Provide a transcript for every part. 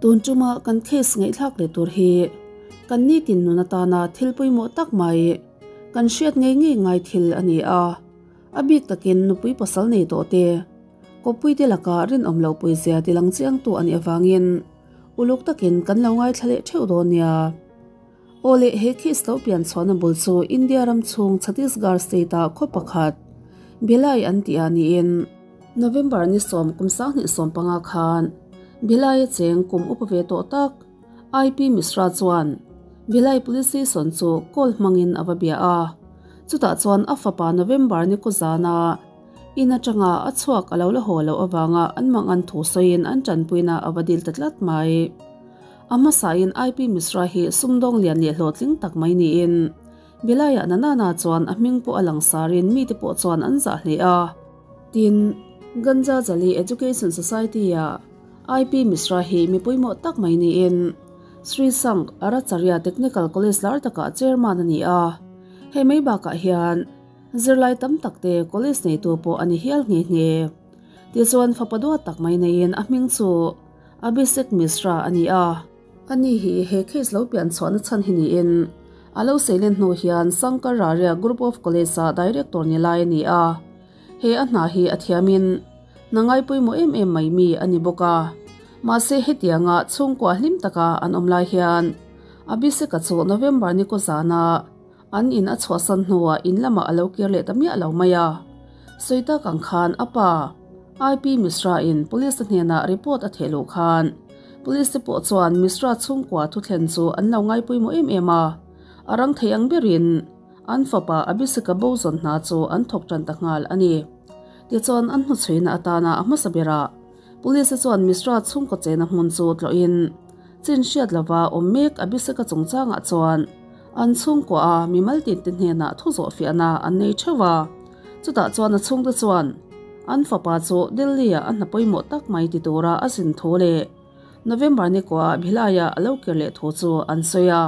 Tun tuma kan case ngaihthlak leh tur hi kan nitin nun atana thil pawimawh tak mai kan hriat ngei ngei ngai thil a ni a, a bik takin nupui pasal nei tawh te, kawppui te laka rinawm loh pawizia tilang chiangtu a nih avangin uluk takin kan lo ngaithla leh theuh dawn nia. Aw le, he case lo pian chhuahna bul chu India ram chhung Chhattisgarh state-ah khaw pakhat, Bhilai an tih ah niin, November ni sawm kum 2015 khan Bhilai-a cheng kum upa ve tawh tak IP Mishra chuan Bhilai Police Station chu call hmangin a va bia a, chutah chuan a fapa November ni kaw zana in atanga a chhuak a lo la haw loh avanga an mangan thu sawiin an tanpuina a va dil ta tlat mai. A hmasain IP Mishra hi sumdawng lian leh hlawhtling tak mai niin Bhilai-ah Nanana chuan a hming pawh a langsarin mite pawh chuan an zah hle a. Tin, Ganja Jali Education Society-ah IP Mishra hi mi pawimawh tak mai niin Sri Sank Aracharya Technical College lar takah chairman a ni a. Hei mai bakah hian zirlai tam takte college neitu pawh a ni hial nghe nghe. Tichuan fapa duat tak mai neiin a hming chu Abhishek Mishra a ni a. Ani hi he case lo pian chhuahna chhan hi niin a lo seilen hnu hian Sankar Raria Group of College-ah director ni lai a ni a. He a hna hi a thiamin hna ngai pawimawh em em mai mi a ni bawk a. Mahse hetianga chhungkua hlim taka an awm lai hian Abhishek-a chu November ni kaw zana an in a chhuahsan hnuah in lamah a lo kir leh ta miah lo mai a. Sawi tak ang khan a pa IP Mishra-in Police-te hnenah report a theh luh khan Police te pawh chuan Mishra chhungkua thuthlen chu an lo ngai pawimawh em em a, a rang thei ang berin An fapa Abhishek-a bo zawn hna chu an thawk tan ta nghal a ni. Tichuan an hnuchhuina atana a hmasa berah Police-te chuan Mishra chhungkaw chena hmun chu tlawhin chin hriat lova awm mek Abhishek-a chungchangah chuan an chhungkua a mimal tinte hnenah thu zawh fiahna an nei theuh a. Chutah chuan a chhungte chuan an fapa chu Delhi-ah a hna pawimawh tak mai ti tura a zin thu leh November ni kuah Bhilai-ah a lo kir leh thu chu an sawi a.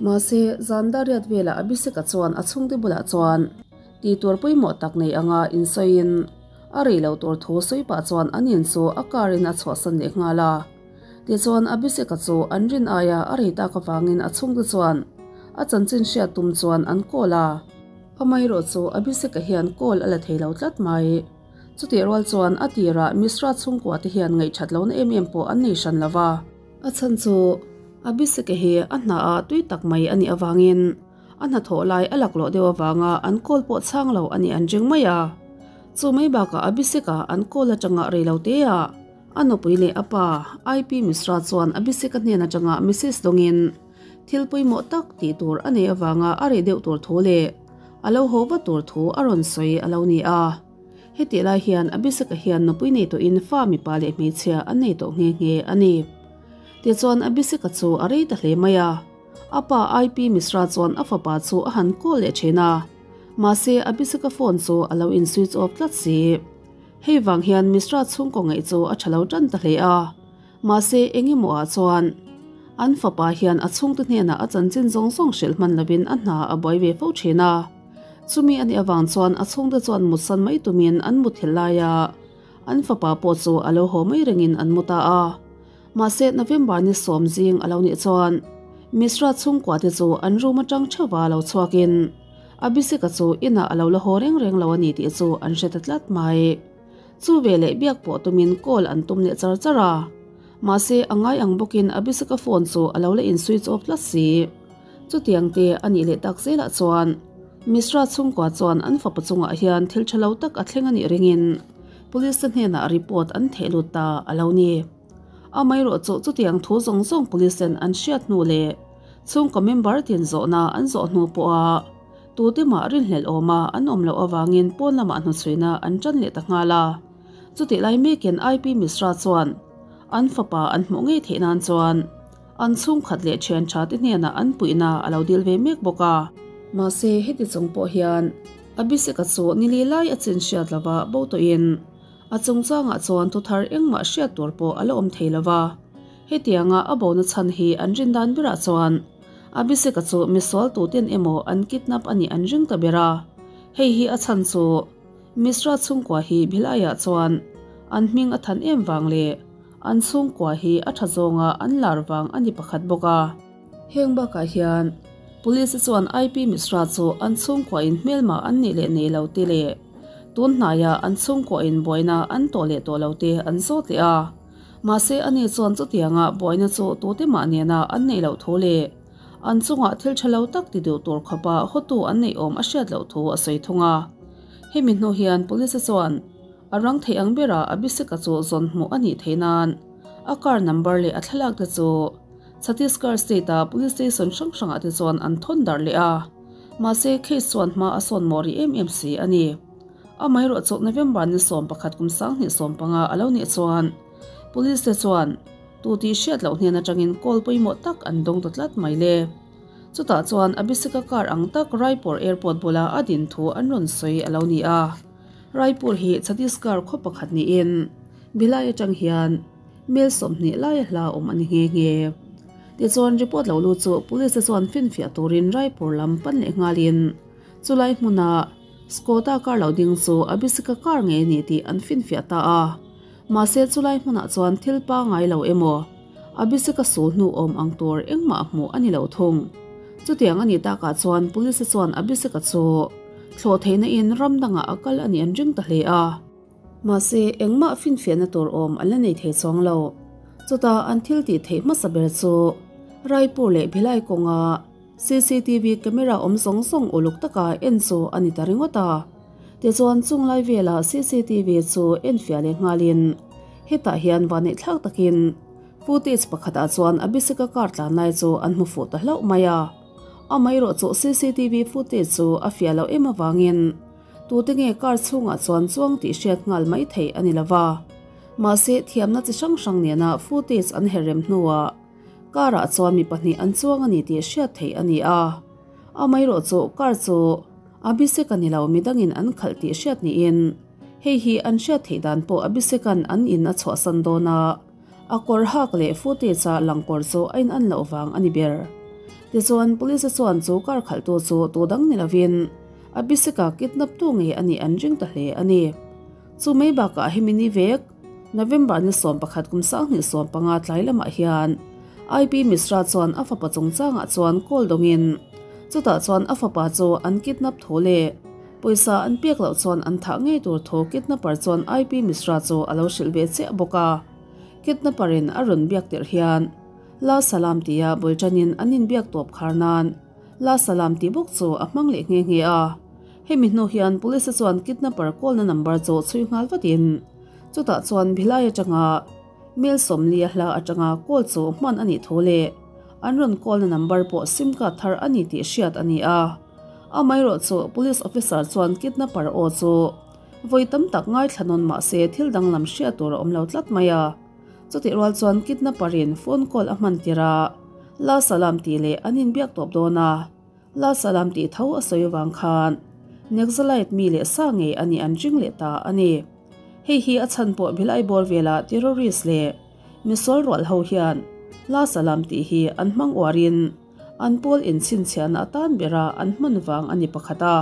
Mahse, zan dariat velah Abhishek-a chuan a chhungte bulah chuan tih tur pawimawh tak nei anga insawiin a rei lo tur thu sawi pah chuan an in chu a car in a chhuahsan leh nghal a. Tichuan, Abhishek-a chu an rin aia a rei tak avangin a chhungte chuan a chanchin hriat tum chuan an call a. Amaherawhchu chu Abhishek-a hian call a la thei lo tlat mai. Chutih rual chuan a tirah Mishra chhungkua te hian ngaihṭhat lohna em em pawh an nei hran lo va. A chhan chu Abhishek-a hi a hna ah tui tak mai a nih avangin a hnathawh lai a laklawh deuh avanga an kawl pawh chhang lo a nih an ring mai a. Chu mai bakah Abhishek-a an kawl atanga rei lo te ah a nupui leh a pa IP Mishra chuan Abhishek-a hnen atanga message dawngin thil pawimawh tak tih tur a nei avanga a reh deuh tur thu leh a lo haw vat tur thu a rawn sawi a lo ni a. Hetih lai hian Abhishek-a hian nupui nei tawhin fa mipa leh hmeichhia an nei tawh nghe nghe a ni. Tichuan Abhishek-a chu a rei ta hle mai a, a pa IP Mishra chuan a fapa chu a han call leh thin a, mahse Abhishek-a phone chu a lo in switch off tlat si. Hei vang hian Mishra chhungkaw ngaih chu a tha lo tan ta hle a, mahse eng emaw ah chuan an fapa hian a chhungte hnenah a chanchin zawng zawng hrilh hman lovin a hna a buai ve fo thin a. Chumi a nih avang chuan a chhungte chuan mutsan mai tumin an mut thil lai a, an fapa pawh chu a lo haw mai rengin an mu ta a. Mahse November ni sawm zing a lo nih chuan Mishra chhungkua te chu an room atang theuha lo chhuakin Abhishek-a chu inah a lo la haw reng reng lo a ni tih chu an hre ta tlat mai. Chu veleh biak pawh tumin call an tum leh char char a. Mahse a ngai ang bawkin Abhishek-a phone chu a lo la in switch off tlat si. Chutiang te a nih leh tak zelah chuan Mishra chhungkua chuan an fapa chungah hian thil tha lo tak a thleng a nih ringin Police te hnenah report an theh lut ta a lo ni. Amaherawh chu chutiang thu zawng zawng Police ten an hriat hnu leh chhungkaw member tin zawhna an zawh hnu pawha tute mah rinhlelh awma an awm loh avangin pawn lamah hnuchhuina an tan leh ta nghal a. Chutih lai mekin IP Mishra chuan an fapa an hmuh ngei theih nan chuan An chhungkhat leh thian tha te hnenah an puihna a lo dil ve mek bawk a. Mahse, heti chung pawh hian Abhishek-a chu nili lai a chin hriat lova bo tawhin a chungchangah chuan thu thar engmah hriat tur pawh a la awm thei lova. Hetianga a bona chhan hi an rin dan berah chuan Abhishek-a chu misual tuten emaw an kidnap a nih an ring ta ber a. Hei hi a chhan chu Mishra chhungkua hi Bhilai-ah chuan an hming a than em vang leh. an chhungkua hi a tha zawnga an lar vang a ni pakhat bawk a. Heng bakah hian Police chuan IP Mishra chu an chhungkua in hmelma an nih leh nei lo te leh tun hnaia an chhungkua in buaina an tawh leh tawh lo te an zawt leh a. Mahse ani chuan chutianga buaina chu tute mah nena an neih loh thu leh an chungah thil tha lo tak ti duh tur khawpa hawtu an neih awm a hriat loh thu a sawi thung a. Hemi hnu hian Police chuan a rang theih ang bera Abhishek-a chu zawn hmuh a nih theih nan a car number leh a thlalak te chu Chhattisgarh state-a police station hrang hrangah te chuan an thawn darh leh a. Mahse case chuan hma a sawn mawh rih em em si a ni. Amaherawhchu November ni 11 kum 2015 a lo nih chuan police te chuan tu tih hriat loh hnen atangin call pawimawh tak an dawng ta tlat mai le. Chutah chuan Abhishek-a car ang tak Raipur airport bula a din thu an rawn sawi a lo ni a. Raipur hi Chhattisgarh khaw pakhat niin Bhilai atang hian mel 20 laia hla awm a ni nghe nghe. Tichuan report lo lut chu police te chuan finfiah turin Raipur lam pan leh nghalin chulai hmuna Skoda car lo ding chu Abhishek-a car ngei a ni tih an finfiah ta a. Mahse chulai hmunah chuan thil pangai lo emaw Abhishek-a sul hnu awm ang tur engmah hmuh a ni lo thung. Chutiang a nih takah chuan police te chuan Abhishek-a chu thlawh theihna in ram dangah a kal a nih an ring ta hle a. Mahse engmah finfiahna tur awm an la nei thei chuang lo. Chutah an thil tih theih hmasa ber chu Raipur leh Bhilai kawnga CCTV camera awm zawng zawng uluk taka en chu a ni ta ringawt a. Tichuan chung lai vela CCTV chu enfiah leh nghalin hetah hian vaneihthlak takin footage pakhatah chuan Abhishek-a car tlan lai chu an hmu fuh ta hlauh mai a. Amaherawhchu CCTV footage chu a fiah loh em avangin tute nge car chhungah chuan chuang tih hriat nghal mai theih a ni lova. Mahse thiamna chi hrang hrang nena footage an her rem hnuah car ah chuan mi pahnih an chuang a ni tih hriat theih a ni a. Amaherawhchu car chu Abhishek a ni lo midangin an khalh tih hriat niin hei hi an hriat theih dan pawh Abhishek-a'n an in a chhuahsan dawn a, a kawr hak leh footage a lang kawr chu a in an loh vang a ni ber. Tichuan police chuan chu car khalhtu chu tu dang ni lovin Abhishek-a kidnap tu ngei a nih an ring ta hle a ni. Chu mai bakah hemi ni vek November ni 11 kum 2015 tlai lamah hian IP Mishra chuan a fapa chungchangah chuan call dawngin chutah chuan a fapa chu an kidnap thu leh pawisa an pek loh chuan an thah ngei tur thu kidnapper chuan IP Mishra chu a lo hrilh ve chiah bawk a. Kidnapper in a rawn biak tirh hian La Salam tia bul tanin an inbiak tawp khar nan La Salam tih bawk chu a hmang leh nghe nghe a. Hemi hnu hian police chuan kidnapper call na number chu chhui nghal vatin chutah chuan Bhilai atanga mel 40 a hla atanga call chu hman a nih thu leh an rawn call na number pawh sim card thar a ni tih hriat a ni a. Amaherawhchu police officer chuan kidnapper aw chu vawi tam tak ngaithla nawn mahse thil danglam hriat tur a awm lo tlat mai a. Chutih rual chuan kidnapper in phone call a hman tir a, La Salam tih leh an inbiak tawp dawn a. La Salam tih tho a sawi avang khan Naxalite mi leh sa ngei a nih an ring leh ta a ni. Hei hi a chhan pawh Bhilai bawr vela terrorist leh misual rual ho hian La Salam tih hi an hmang uarin an pawl inchhinchhiahna atan bera an hman vang a ni pakhat a.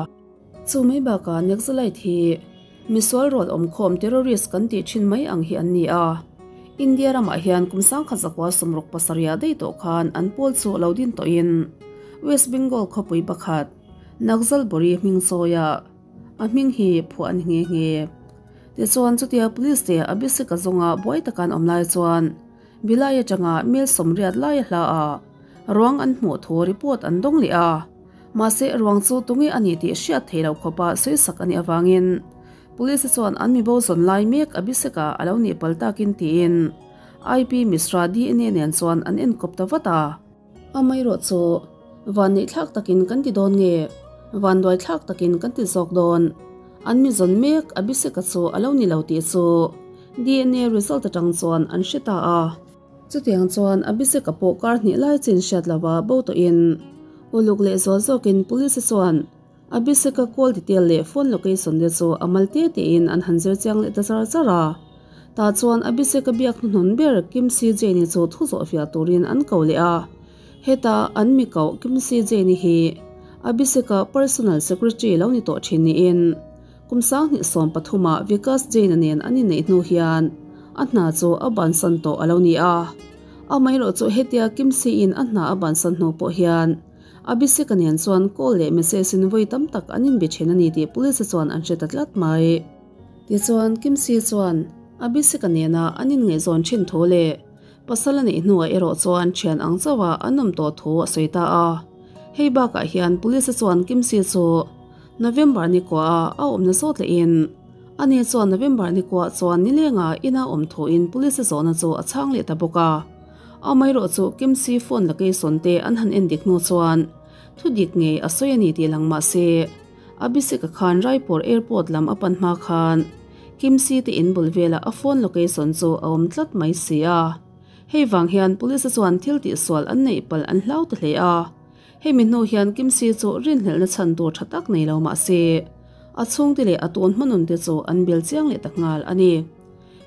Chu mai bakah Naxalite hi misual rual awmkhawm terrorist kan tih thin mai ang hi an ni a. India ramah hian kum 1967 ah daih tawh khan an pawl chu lo din tawhin West Bengal khawpui pakhat Naxalbari hming chawia a hming hi phuah a ni nghe nghe. Tichuan chutia police te Abhishek-a zawnga buai taka an awm lai chuan Bhilai atanga mel 80 lai a hla a ruang an hmuh thu report an dawng leh a. Mahse ruang chu tunge a ni tih hriat theih loh khawpa sawisak a nih avangin police chuan an mibo zawn lai mek Abhishek-a a lo nih pal takin tiin IP Mishra DNA nen chuan an enkawp ta vat a. Amaherawhchu van neih thlak takin kan ti dawn nge van duai thlak takin kan ti zawk dawn an mi zawn mek Abhishek-a chu a lo ni lo tih chu DNA result atang chuan an hre ta a. Chutiang chuan Abhishek-a pawh kar hnih lai chin hriat lova bo tawhin uluk leh zual zawkin police chuan Abhishek-a call detail leh phone location te chu a mal te tein an han zir chiang leh ta char char a. Tah chuan Abhishek-a biak hnuhnun ber Kim Si Jane-i chu thu zawh fiah turin an ko leh a. Heta an mi koh Kim Si Jane-i hi Abhishek-a personal secretary lo ni tawh thin niin kum 2013 ah Vikas Jain-a nen an inneih hnu hian a hna chu a bansan tawh a lo ni a. Amaherawhchu hetia Kimsi in a hna a bansan hnu pawh hian Abhishek-a nen chuan call leh message in vawi tam tak an inbe thin a ni tih police chuan an hre ta tlat mai. Tichuan Kimsi chuan Abhishek-a nena an inngaihzawn thin thu leh pasal a neih hnuah erawh chuan thian ang chauha an awm tawh thu a sawi ta a. Hei bakah hian police chuan Kimsi chu November ni kuaha a awmna zawt lehin ani chuan November ni kuah chuan nilenga ina awm thuin police zawhna chu a chhang leh ta bawk a. Amaherawh chu Kimsi phone location te an han en dik hnu chuan thu dik ngei a sawi a ni tih lang mah se Abhishek-a khan Raipur airport lam a pan hma khan Kimsi te in bul velah a phone location chu a awm tlat mai si a. Hei vang hian police chuan thil tihsual an neih palh an hlau ta hle a. Hemi hnu hian Kimsi chu rinhlelhna chhan tur tha tak nei lo mah se a chhungte leh a tun hmanun te chu an bel chiang leh ta nghal a ni.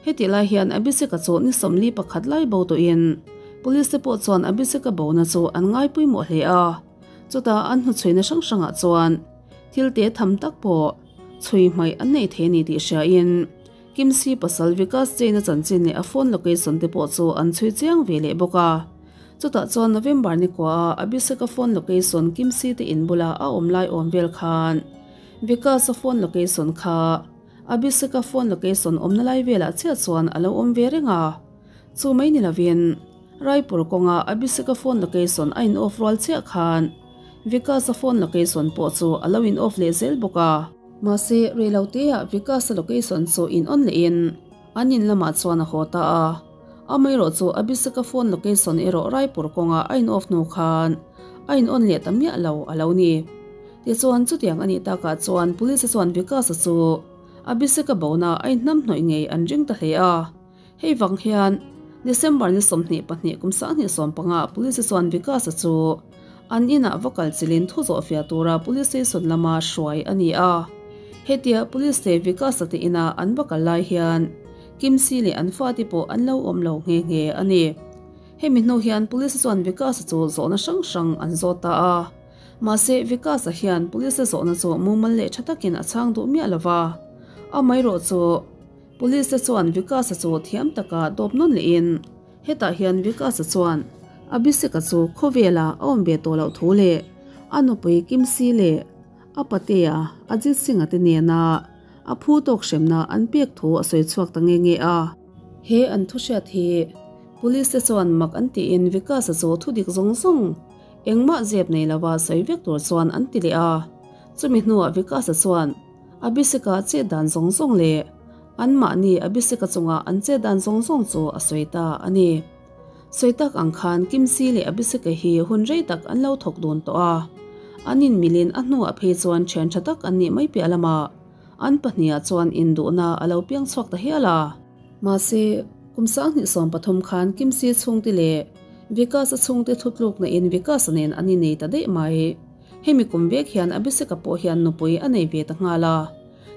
Hetih lai hian Abhishek-a chu ni 41 lai bo tawhin Police te pawh chuan Abhishek-a bona chu an ngai pawimawh hle a, chutah an hnuchhuina hrang hrangah chuan thil te tham tak pawh chhui hmaih an nei thei a ni tih hriain Kimsi pasal Vikas Jain-a chanchin leh a phone location te pawh chu an chhui chiang ve leh bawk a. Chutah chuan November ni kuaha Abhishek-a phone location Kimsi te in bula a awm lai awm vel khan Vikas-a phone location kha Abhishek-a phone location awmna lai velah chiah chuan a lo awm ve reng a. Chu mai ni lovin, Raipur kawnga Abhishek-a phone location a in off rual chiah khan Vikas-a phone location pawh chu a lo in off leh zel bawk a. Mahse, reiloteah Vikas-a location chu in on lehin an in lamah chuan a haw ta a. Amaherawh chu Abhishek-a phone location erawh Raipur kawnga a in off hnu khan a in on leh ta miah lo a lo ni. Tichuan, chutiang a nih takah chuan Police chuan Vikas-a chu Abhishek-a bona a inhnamhnawih ngei an ring ta hle a. Hei vang hian December ni 22 kum 2015 Police chuan Vikas-a chu an inah va kal chilhin thu zawhfiah tura Police Station lama hruai a ni a. Hetia Police te Vikas-a te ina an va kal lai hian Kimsi leh an fate pawh an lo awm lo nghe nghe a ni. Hemi hnu hian Police chuan Vikas-a chu zawhna hrang hrang an zawt ta a. Mahse, Vikas-a hian Police zawhna chu mumal leh tha takin a chhang duh miah lo va. Amaherawh chu, Police te chuan Vikas-a chu thiam taka dawp nawn lehin, hetah hian Vikas-a chuan Abhishek-a chu khawvela a awm ve tawh loh thu leh a nupui Kimsi leh a patea Ajit Singh-a te nena a phu tawk hremna an pek thu a sawi chhuak ta nge nge a. He an thu hriat hi Police te chuan mak an tiin Vikas-a chu thudik zawng zawng Engmah zep nei lova sawi vek tur chuan an ti leh a. Chumi hnuah Vikas-a chuan Abhishek-a chet dan zawng zawng leh anmahni Abhishek-a chunga an chet dan zawng zawng chu a sawi ta a ni. Sawi tak ang khan Kimsi leh Abhishek-a hi hun rei tak an lo thawk dun tawh a. An inmilin a hnuah phei chuan thian tha tak an nih mai piah lamah an pahniha chuan induhna a lo piang chhuak ta hial a. Mahse, kum 2013 khan Kimsi chhungte leh Vikas-a chhungte thutlukna in Vikas-a nen an inei ta daih mai. Hemi kum vek hian Abhishek-a pawh hian nupui a nei ve ta nghal a.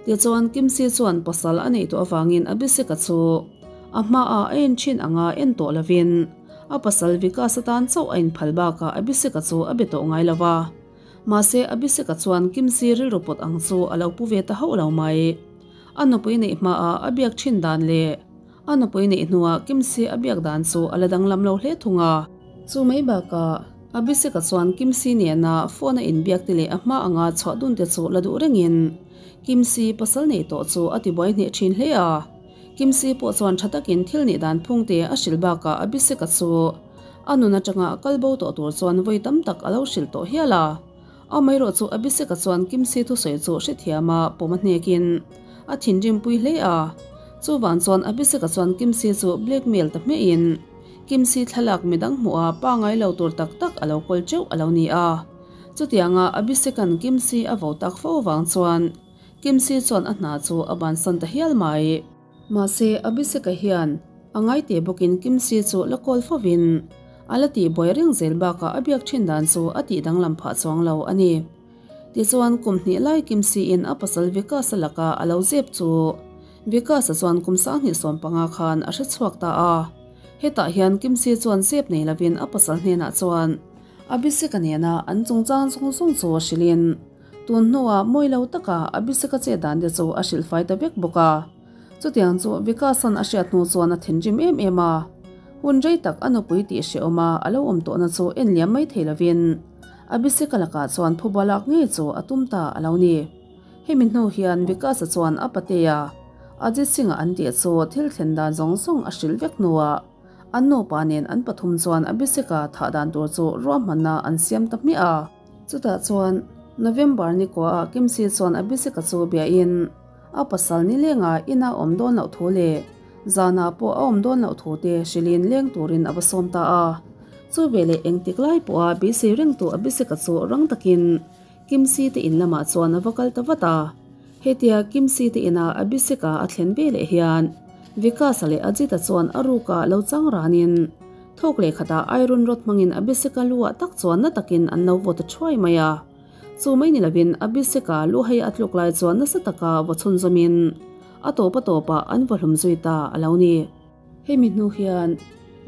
Tichuan Kimsi chuan pasal a neih tawh avangin Abhishek-a chu a hmaah a en thin anga en tawh lovin a pasal Vikas-a tan chauh a inphal bakah Abhishek-a chu a be tawh ngai lo va. Mahse Abhishek-a chuan Kimsi rilru pawt ang chu a lo pu ve ta hauh lo mai. A nupui neih hmaah a biak thin dan leh A nupui neih hnuah Kimsi a biak dan chu a la danglam lo hle thung a. Chu mai bakah, Abhishek-a chuan Kimsi nena phone a inbiak te leh a hma anga chhuah dun te chu la duh rengin Kimsi pasal neih tawh chu a tibuai hneh thin hle a. Kimsi pawh chuan tha takin thil nih dan phung te a hrilh bakah Abhishek-a chu a nun atanga a kal bo tawh tur chuan vawi tam tak a lo hrilh tawh hial a. Amaherawh chu Abhishek-a chuan Kimsi thusawi chu hrethiam a pawm a hnekin a thinrimpui hle a. Chuvang chuan Abhishek-a chuan Kimsi chu blackmail ta hmiahin Kimsi thlalak midang hmuh a pangai lo tur tak tak a lo kawl teuh a lo ni a. Chutianga Abhishek-a'n Kimsi a vo tak fo vang chuan Kimsi chuan a hna chu a bansan ta hial mai. Mahse, Abhishek-a hian a ngaite bawkin Kimsi chu la kawl fovin a la tih buai reng zel bakah a biak thin dan chu a tih danglam phah chuang lo a ni. Tichuan, kum hnih lai Kimsi-in a pasal Vikas-a lakah a lo zep chu Vikas-a chuan kum 2015 khan a hre chhuak ta a. Hetah hian Kimsi chuan zep nei lovin a pasal hnenah chuan Abhishek-a nena an chungchang zawng zawng chu hrilhin tun hnuah mawi lo taka Abhishek-a chet dan te chu a hrilhfai ta vek bawk a. Chutiang chu Vikasan a hriat hnu chuan a thinrim em em a, hun rei tak a nupui tih hrehawma a lo awm tawhna chu en liam mai thei lovin Abhishek-a lakah chuan phuba lak ngei chu a tum ta a lo ni. Hemi hnu hian Vikas-a chuan a patea Ajit Singh-a an tih chu thil thlen dan zawng zawng a hrilh vek hnuah an nupa nen an pathum chuan Abhishek-a thah dan tur chu ruahmanna an siam ta hmiah a. Chutah chuan November ni kuaah Kimsi chuan Abhishek-a chu biain a pasal ni lenga ina awm dawn loh thu leh zanah pawh a awm dawn loh thu te hrilhin leng turin a va sawm ta a. Chu veleh engtik lai pawha beisei rengtu Abhishek-a chu rang takin Kimsi te in lamah chuan a va kal ta vat a. Hetia Kimsi te ina Abhishek-a a thlen ve leh hian Vikas-a leh Ajit-a chuan a rukah lo chang ranin thawk leh khatah iron rod hmangin Abhishek-a lu-ah tak chuan na takin an lo vaw ta thuai mai a. Chu mai ni lovin Abhishek-a lu hei a tluk lai chuan nasa taka vaw chhunzawmin a tawp a tawpah an vaw hlum zui ta a lo ni. Hemi hnu hian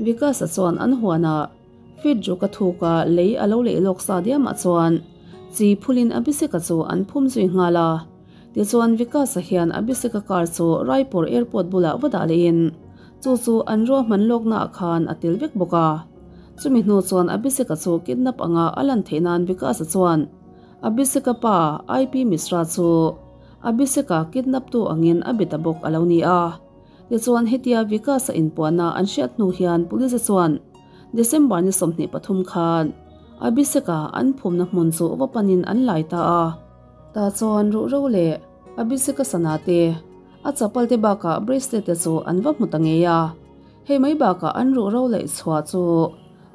Vikas-a chuan an huanah Feet ruk a thuk a, lei a lo leih lawk sa diamah chuan chi phulin Abhishek-a chu an phum zui nghal a. Tichuan Vikas-a hian Abhishek-a car chu Raipur airport bulah va dah lehin chu chu an ruahman lawknaah khan a tel vek bawk a. Chumi hnu chuan Abhishek-a chu kidnap anga a lan theih nan Vikas-a chuan Abhishek-a pa IP Mishra chu Abhishek-a kidnap-tu angin a be ta bawk a lo ni a. Tichuan hetia Vikas-a inpuahna an hriat hnu hian Police chuan December ni 23 khan Abhishek-a an phumna hmun chu va panin an lai ta a. Tah chuan ruhro leh Abhishek-a sana te, a chapal te bakah bracelet te chu an va hmu ta ngei a. Hei mai bakah an ruhro laih chhuah chu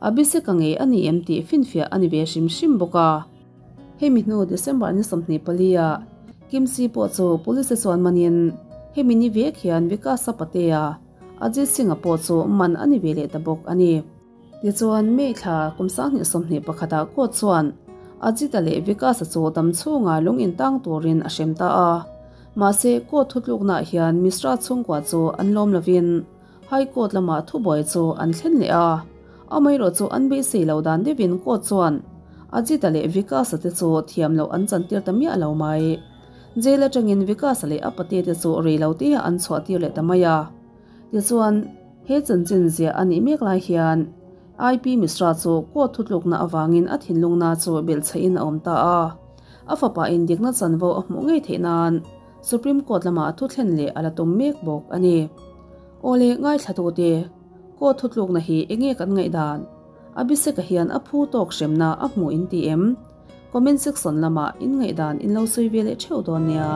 Abhishek-a ngei a ni em tih finfiah a ni ve hrim hrim bawk a. Hemi hnu December ni 24 ah Kimsi pawh chu Police chuan manin hemi ni vek hian Vikas-a patea Ajit Singh-a pawh chu man a ni ve leh ta bawk a ni. Tichuan May thla kum 2021 ah court chuan Ajit-a leh Vikas-a chu dam chhunga lung intang turin a hrem ta a. Mahse court thutluknaah hian Mishra chhungkua chu an lawm lovin High Court lamah thubuai chu an thlen leh a, amaherawh chu an beisei lo dan deuhin court chuan Ajit-a leh Vikas-a te chu thiam loh an chantir ta miah lo mai. Jail atangin Vikas-a leh a pate te chu rei lo te an chhuah tir leh ta mai a. Tichuan, he chanchin ziah a nih mek lai hian IP Mishra chu court thutlukna avangin a thinlungna chu belhchhehin a awm ta a. A fapa in dikna chanvo a hmuh ngei theih nan Supreme Court lamah thu thlen leh a la tum mek bawk a ni. Awle ngaithlatute, court thutlukna hi enge kan ngaihdan? Abhishek-a hian a phu tawk hremna a hmuh in ti em? Comment section lamah in ngaihdan in lo sawi ve leh theuh dawn nia.